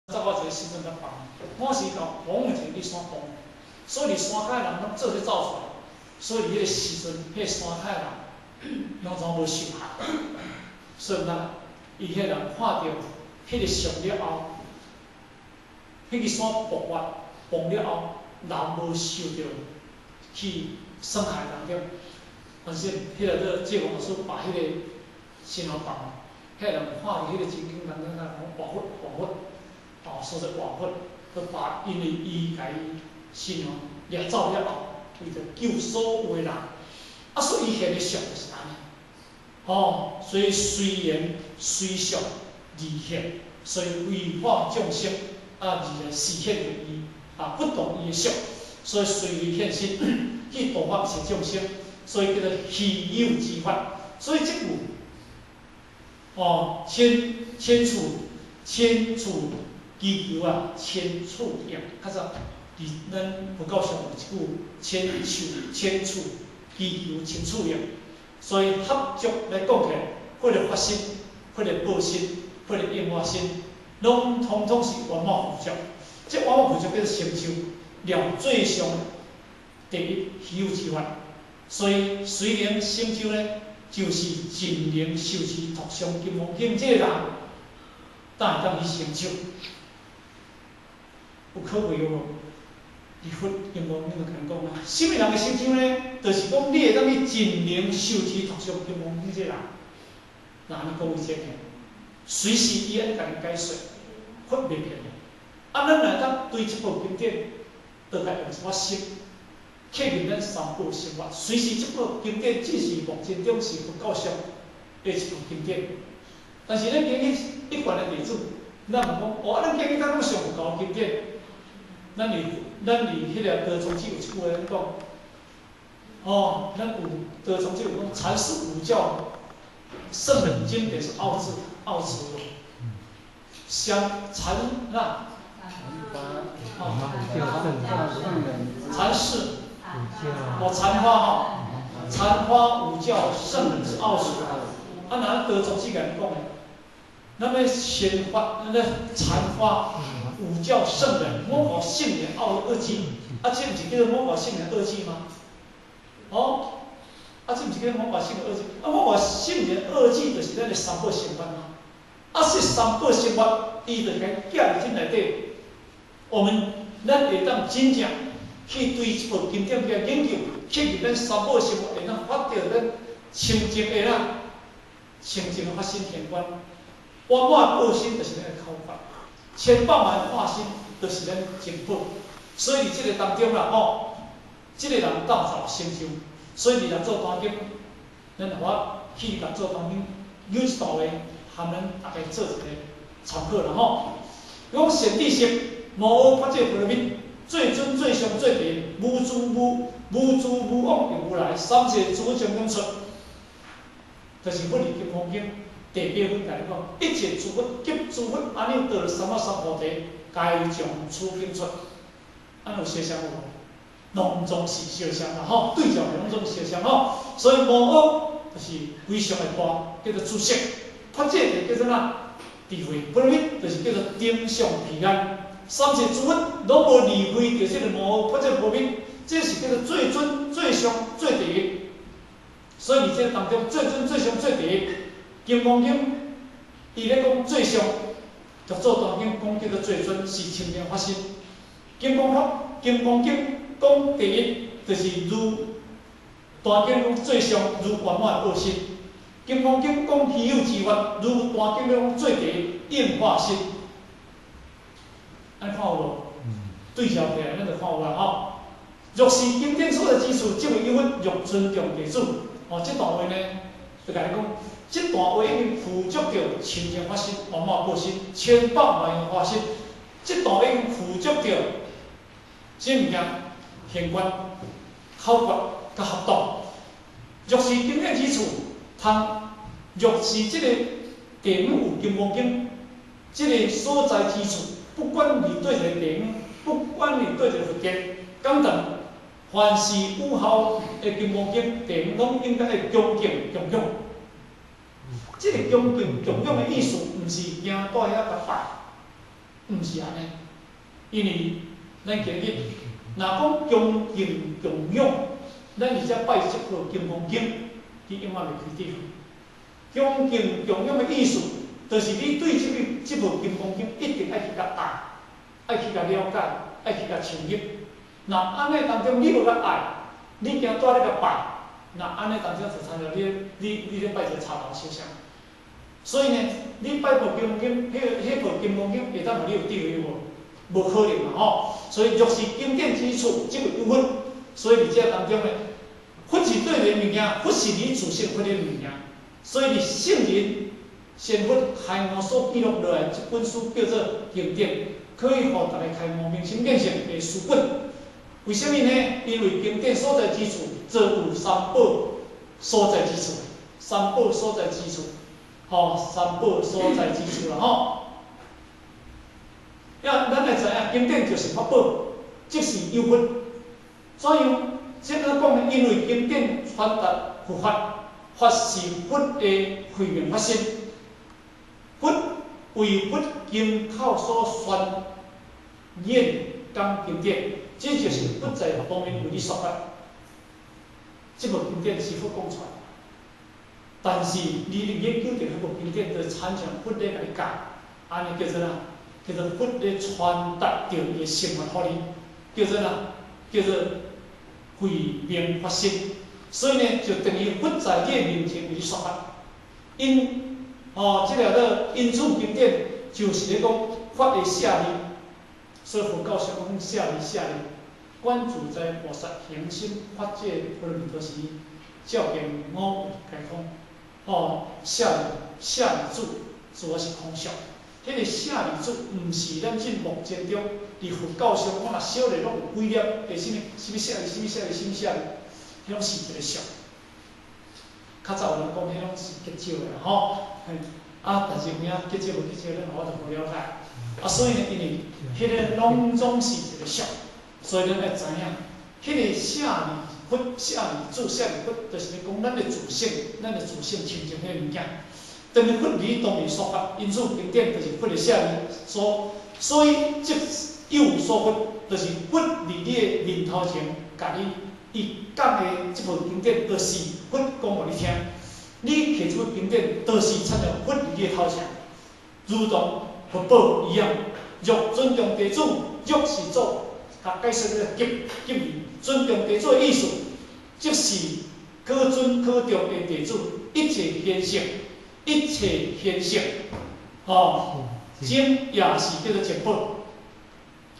走到一个时阵才放，摩西共讲一个去山崩，所以伫山跤的人攏做伙走出来，所以伫彼个时阵，彼个山跤的人攏总無受害。所以咱伊彼个人看著彼个像了後，彼個山爆發崩了後，人無受著去損害當中。反正彼個做這個法師把彼個神像放，彼個人看著彼個情景當中，講活佛活佛，哦，說做活佛，閣把因為伊共伊神像掠走了後，為著救所有的人，啊，所以伊現的相就是按呢，吼，所以隨緣隨相而現，所以為化眾生啊而來示現著伊啊不同伊的相，所以隨緣現身去度化一切眾生，所以叫做稀有之法。所以這句哦，千千處千處祈求啊，千處應，較早佇咱佛教上有一句千處千處祈求千處應，所以合作來講起來，彼個發心、彼個報身、彼個應化身，攏統統是圓滿具足。這圓滿具足叫做成就了最上第一稀有之法。所以隨能成就呢，就是盡能受持讀誦金剛經這個人，才會當去成就。有可貴無？佇佛金剛經就共咱講啊，啥物人會成就呢？就是講你會當去盡能受持讀誦金剛經這個人，若按呢講為真的，隨時伊按呢共你解說，佛袂騙你。啊，咱若當對這部經典，就來用一寡心，契入咱三寶生活。隨時這部經典只是目前中是佛教上的一部經典，但是咱今日一般的弟子，咱毋講，哦，啊，咱今日敢攏上佛教經典，咱佇彼个德宗寺有一句話按呢講，哦，咱有德宗寺有講禪師五教聖人經典是奧旨奧旨，相禪那，哦，禪師，哦禪花吼，禪花五教聖人是奧旨，啊，若德宗寺共咱講的，咱欲先發，咱咧禪花五教聖人，摸考聖人奧二記，啊，這毋是叫做摸考聖人二記嗎？哦，啊，這毋是叫做摸考聖人二記，啊，摸考聖人二記就是咱的三寶生活嗎？啊，這三寶生活，伊就共寄佇這內底，我們咱會當真正去對這部經典去研究，去入咱三寶生活，會當發著咱清淨的啦，清淨的發心現觀，圓滿報身就是咱的口訣，千百萬化身就是咱淨寶。所以佇這個當中啦，吼，這個人當就成就。所以佇來做單經，咱予我去共做單經，有一段話含咱大家做一個參考啦吼。講善知識，無阿菩薩波羅蜜，最尊最上最第一，無住無無住無往亦無來，三世諸佛中中出，就是佛佇金剛經第八分共你講，一切諸佛及諸佛阿耨多羅三藐三菩提，皆從此經出。按呢有相像無？攏總是相像啦吼，對照攏總相像吼。所以無阿就是非常的大，叫做知識；菩薩就叫做啥？智慧。波羅蜜就是叫做頂上彼岸。三世諸佛攏無離開著這個無阿菩薩波羅蜜，這是叫做最尊、最上、最第一。所以佇這個當中，最尊、最上、最第一，金剛經伊咧講最上，就做大經講叫做最尊，是清淨發心。金剛法、金剛經講第一，就是如大經講最上，如圓滿報身。金剛經講稀有之法，如大經講最第一應化身。按呢看有無？對照起來，咱就看有啦吼。若是經典所在之處，即為有佛，欲尊重弟子。哦，這段話呢，就共你講，這段話已經具足著清淨發心、圓滿報身、千百萬應化身。這段話已經具足著啥物件？現觀、口訣佮合道。若是經典之處，通若是這個地方有金剛經，這個所在之處，不管佇佗一个地方，不管佇佗一個佛殿，講堂，凡是有效的金剛經，地方攏應該愛恭敬供養。這個恭敬供養的意思，毋是行到遐共拜，毋是按呢，因為咱今日若講恭敬供養，咱佇遮拜這部金剛經，你永遠袂開智慧。恭敬供養的意思，就是你對這部金剛經一定愛去共愛，愛去共了解，愛去共深入。若按呢當中你無共愛，你驚蹛咧共拜，若按呢當中就親像你咧拜一個插頭燒香。所以呢，你拜部金剛經，彼部金剛經會當予你有智慧無？無可能嘛吼！所以若是經典之處，即為有佛。所以佇這當中呢，佛是對的物件，佛是你自性佛的物件。所以佇聖人仙佛開悟所記錄落來，這本書叫做經典，可以予逐家開悟明心見性的書本。為啥物呢？因為經典所在之處，就有三寶所在之處，三寶所在之處，吼，三寶所在之處啦吼。呀，咱會知影經典就是法寶，即是有佛。怎樣？這個講呢？因為經典傳達佛法，法是佛的慧命法身，佛為佛經口所宣演講經典，這就是佛在當面為你說法。這部經典是佛講出來，但是你研究著彼部經典，就親像佛咧共你教，按呢叫做啥？叫做佛咧傳達著伊的心法予你，叫做啥？叫做慧命法身。所以呢，就等於佛在你的面前為你說法。因哦，這個做因此經典就是咧講法的舍利，所以佛教常講舍利舍利。觀自在菩薩行深法界波羅蜜多時，照見五蘊皆空。哦，舍利舍利子，主要是空相。彼個舍利子，毋是咱這目前中佇佛教上，我若小咧攏有幾粒，會啥物啥物舍利，啥物舍利，啥物舍利，彼攏是一個相。較早有人講，彼攏是結石的啦吼。啊，但是有影結石無結石，咱我就無了解。啊，所以呢，因為彼個攏總是一個相，所以咱愛知影，彼個舍利佛、舍利子、舍利佛，就是咧講咱的自性，咱的自性清淨彼個物件。當佛佇當面說法，因此經典就是佛的舍利所，所以即有所佛，就是佛佇你的面頭前，共你伊講的這部經典，就是佛講予你聽。你摕這部經典，就是親像佛佇你的頭前，如同佛寶一樣。若尊重弟子，若是做，共解釋個給給予尊重弟子的意思，即是可尊可重的弟子，一切現象。一切現象，吼，經也是叫做正寶。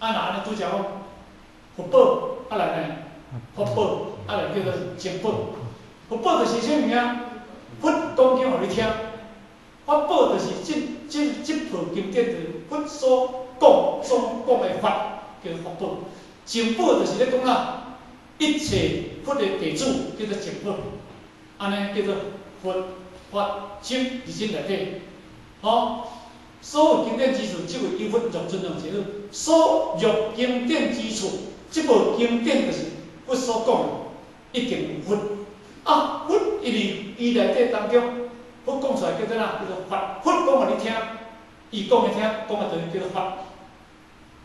啊，若按呢拄才講，佛寶，啊來呢，法寶，啊來叫做正寶。佛寶就是啥物件？佛講經予你聽，法寶就是這部經典就是佛所講所講的法，叫做法寶。正寶就是咧講啦，一切佛的弟子叫做正寶，按呢叫做佛法經佇這內底，吼，所有經典之處，即為有佛若尊重者，所若經典之處，這部經典就是佛所講的，一定有佛。啊，佛因為伊內底當中，佛講出來叫做啥？叫做法。佛講予你聽，伊講予聽，講的就是叫做法。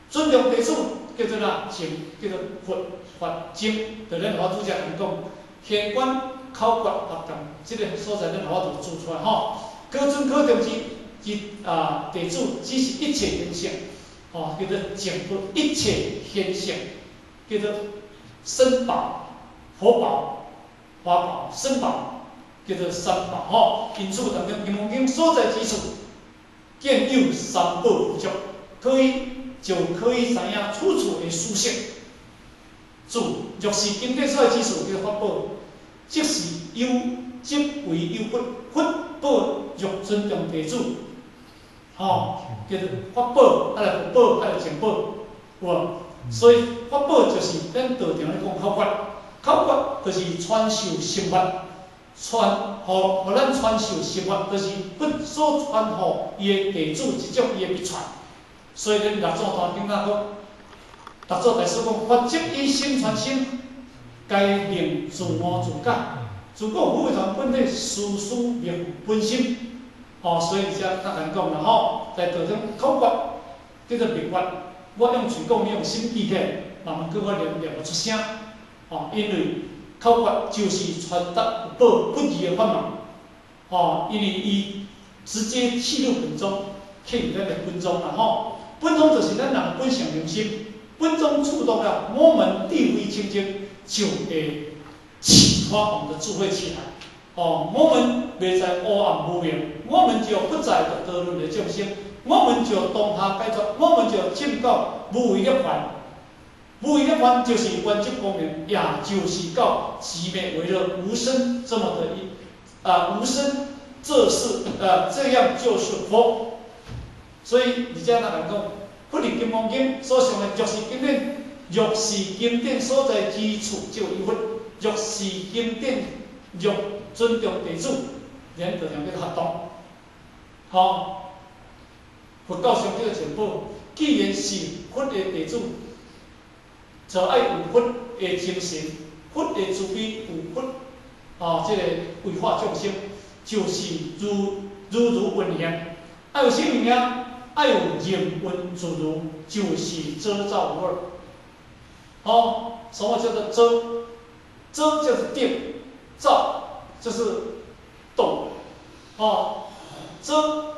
尊重弟子叫做啥？經，叫做佛法經。就咱老祖先講，玄關口訣合同，這個所在咱有法度做出來吼。可尊可重之啊弟子，只是一切現象，吼，叫做正佛一切現象，叫做僧寶、佛寶、法寶、僧寶，叫做三寶吼。因此，當中金剛經所在之處，見有三寶具足，可以就可以知影處處的殊勝。注：若是經典所在之處，叫做法寶。即是有，即為有佛，佛寶若尊重弟子，吼，叫做法寶，啊來佛寶，啊來正寶，有無？所以法寶就是咱道場咧講口訣，口訣就是傳授心法，傳，予咱傳授心法，就是佛所傳予伊的弟子一種伊的秘傳。所以咱六祖壇經仔講，六祖大師講，法則以心傳心。該令自悟自覺，自古佛傳本體，事事明本心。吼，所以才較難講啦吼，在道中口訣，叫做密法。我用喙講，你用心記起來，慢慢閣我念念會出聲。哦，因為口訣就是傳達佛不二的法門。哦，因為伊直接契入本宗，契入咱的本宗啦吼。本宗就是咱人本性良心，本宗觸動了，我們地位清淨，就會啟發我們的智慧起來。哦，我們袂在黑暗無明，我們就不再墮輪的眾生，我們就當下解脫，我們就證到無為涅槃。無為涅槃就是圓寂光明，也就是到寂滅為樂無生這麼的一啊無生，這是這樣就是佛。所以而且咱來講，佛佇金剛經所上的藥師經典，藥師經典所在之處就有佛，藥師經典若尊重弟子，連就叫做合同。吼，佛教上這個傳播，既然是佛的弟子，就愛有佛的精神，佛的慈悲，有佛啊，這個為化眾生，就是如如如運行，愛有啥物件？愛有任運自如，就是遮照無二。吼，什麼叫做遮？遮就是定，照就是動。哦，遮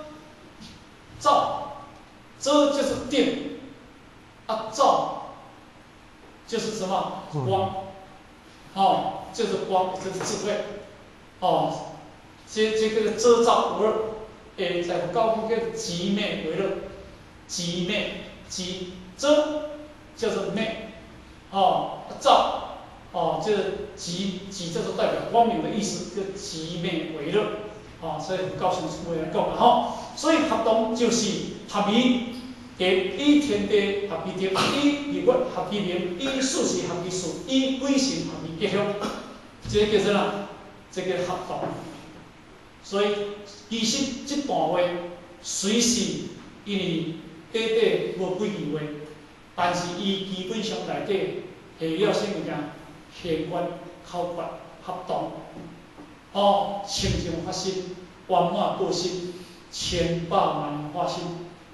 照，遮就是定，啊照就是什麼？光。哦，就是光，就是智慧。哦，這個遮照無二。會在佛教講叫寂滅為樂，寂滅寂遮叫做滅，哦照，哦這個寂寂叫做代表光明的意思，叫寂滅為樂，哦所以佛教上是這樣講的吼，所以合同就是合一，以天地合其德，以日月合其明，以四時合其事，以鬼神合其吉祥，這個叫做啥？這個合同。所以，其實這段話雖是因為短短無幾句話，但是伊基本上內底下了啥物件？玄關、口訣、合同，哦，清淨發心、圓滿報身、千百萬化身、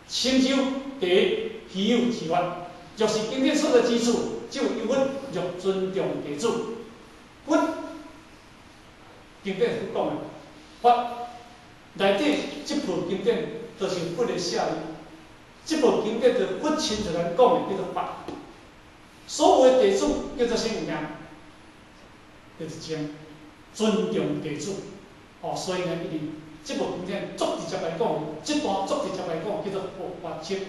成就第一稀有之法，若是經典所在之處，就有佛若尊重弟子。佛經典是講的。法內底這部經典就是佛的舍利，這部經典就是佛親自來講的，叫做法。所有的弟子叫做啥物件？叫做尊尊重弟子。哦，所以呢，因為這部經典足直接來講，這段足直接來講，叫做佛法經，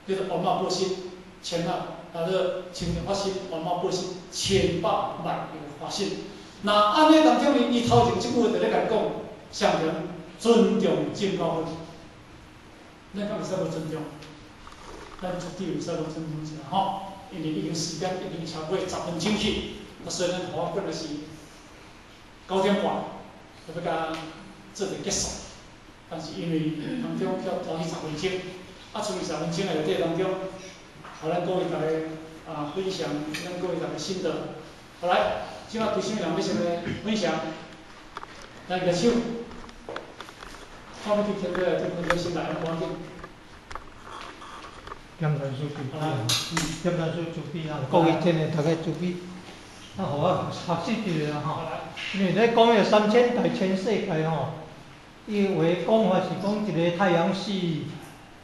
叫做圓滿報身，千啊，啊這清淨發心，圓滿報身，千百萬億化身。那按呢當中呢，伊頭前這句話就咧共講，啥人尊重證到佛，咱敢會使無尊重？咱絕對會使無尊重一下吼，因為已經時間已經超過10分鐘去，啊，所以咱予我本來是9點半就欲共做一個結束，但是因為當中去拖去十分鐘，啊，剩餘十分鐘內底當中，予咱各位逐家啊分享咱各位逐家心得，好來。這馬對啥物人欲先來分享？來舉手。我欲去聽過來，這分鐘先來，趕緊。檢查數據，檢查數據啊！各位真的大家注意，啊，予我學習一下吼。因為咧講彼三千大千世界吼，伊話講法是講一個太陽系，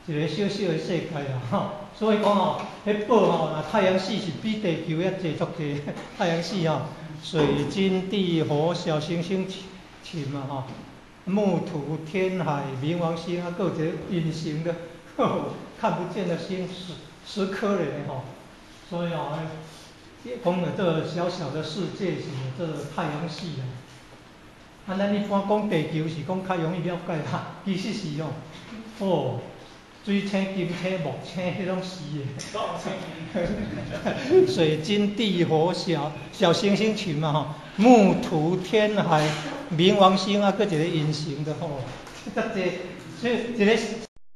一個小小的世界啊吼。所以講吼，彼寶吼，若太陽系是比地球猶濟足濟，太陽系吼。水金地火小行星群嘛吼，木土天海冥王星啊，閣有一個隱形的，看不見的星十十顆咧吼，所以哦，講的這個小小的世界是這個太陽系啊。啊，咱一般講地球是講較容易了解啦，其實是哦，哦，水星、金星、木星，彼攏是的。水金地火小小行星群嘛吼，木土天海冥王星啊，閣一個隱形的吼，遮濟，所以一個